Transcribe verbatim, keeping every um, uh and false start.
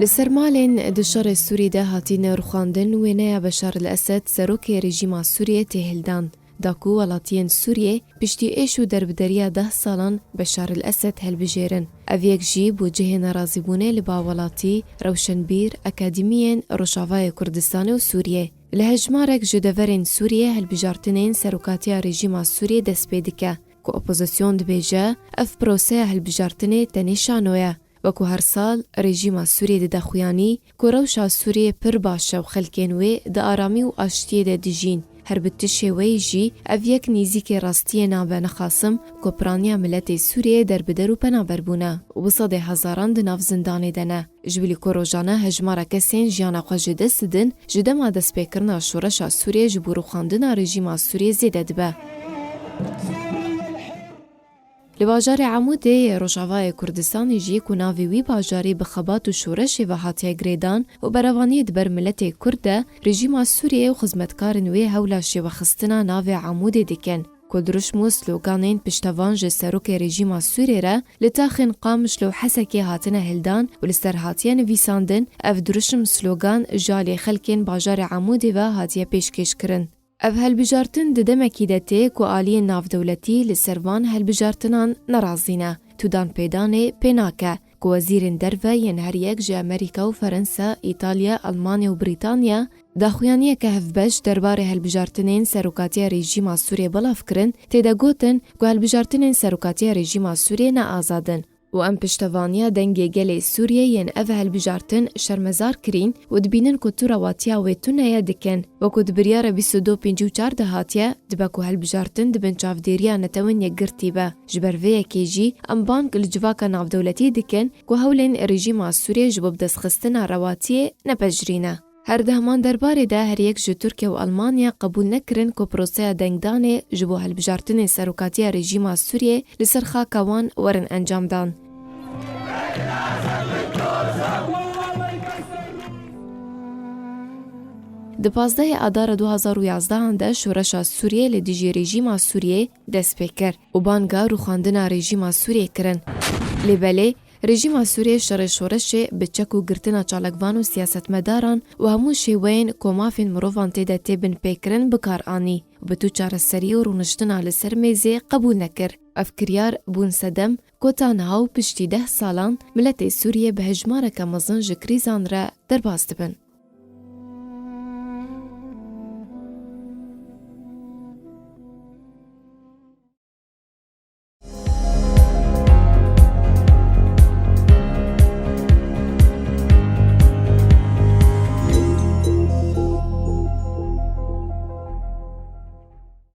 Li ser malên di şerê Sûrî de hatine rûxandin, wêneya Beşar el Esed, serokê rejîma Sûriyê, tê hildan, da ku welatiyên Sûriyê piştî êş û derbederiya deh salan Beşar el Esed helbijêrin. Ev yek jî bû cihê nerazîbûnê li ba welatî, rewşenbîr, akademiyên Rojavayê Kurdistanê û Sûriyê. Li hejmarek ji deverên Sûriyê helbijartinên serokatiya rejîma Sûriyê dest pê dike, ku opozîsyon dibêje, ev proseya helbijartinê tenê şano ye. Wekû her sal, rejîma Sûriyê dide xuyanî ku rewşa Sûriyê pir baş e û xelkên wê di aramî û aştiyê de dijîn. Her bi tu şêweyî jî, ev yek nîzîkê rastiyê nabe, nexasim ku piraniya miletê Sûriyê derbider û penaber bûne û bi sedê hezaran di nav zindanê de ne. Ji bilî ku rojane hejmara kesên jiyana xwe ji dest didin, ji dema destpêkirina şoreşa Sûriyê ji bo rûxandina rejîma Sûriyê zêde dibe. Li bajarê Amûdê yê Rojavayê Kurdistanê jî, ku navê wî bajarî bi xebat û şoreşê ve hatiye girêdan û berevaniyê di ber miletê Kurd de, rejîma Sûriyê û xizmetkarên wê hewla şêwexistina navê Amûdê dikin, ku dirûşm û sloganên piştevan ji serokê rejîma Sûriyê re li taxên Qamişlo û Hesekê hatine hildan û li ser hatiye nivîsandin, ev dirûşm, slogan ji alî xelkên bajarê Amûdê ve hatiye pêşkêşkirin. Ev hilbijartin di demekî de tê ku aliyên navdewletî li ser van hilbijartinan nerazî ne. Tu danpêdanê pê nake ku wezîrên derve yên her yek ji Amerîka û Ferensa, Îtalya, Elmanya û Brîtanya daxuyaniyeke hevbeş derbarê hilbijartinên serokatiya rejîma Sûriyê belav kirin, tê de gotin ku hilbijartinên serokatiya rejîma Sûriyê ne azad in. Û em piştevaniya Dengê Gelê Sûriyê yên ev hilbijartin şermezar kirîn û dibînin ku tu rewatiya wê tune ye dikin. Wekû di biryara bîst û du pêncî û çar de hatiye, dibe ku hilbijartin di bin çavdêriya Netewên Yekgirtî be. Ji ber vê yekê jî em bang li civaka navdewletî dikin ku hewlên rejîma Sûriyê ji bo bidestxistina rewatiyê nepejirîne. Her di heman derbarê de her yek ji Tirkiye û Elmanya qebûl nekirin ku proseya dengdanê ji bo hilbijartinê serokatiya rejîma Sûriyê li ser xaka wan werin encamdan. Di pazdehê Adara du hazar û yazdehan de şoreşa Sûriyê li dijî rejîma Sûriyê dest pê kir û banga rûxandina rejîma Sûriyê kirin. Lê belê, rejîma Sûriyê şerê şoreşê bi çek û girtina çalakvan û siyasetmedaran û hemû şêweyên ku mafên mirovan tê de tê binpêkirin bi kar anî û bi tu çareserî û rûniştina li ser mêzê qebûl nekir. Ev kiryar bûn sedem ku ta niha û piştî deh salan miletê Sûriyê bi hejmareke mezin ji krîzan re derbas dibin.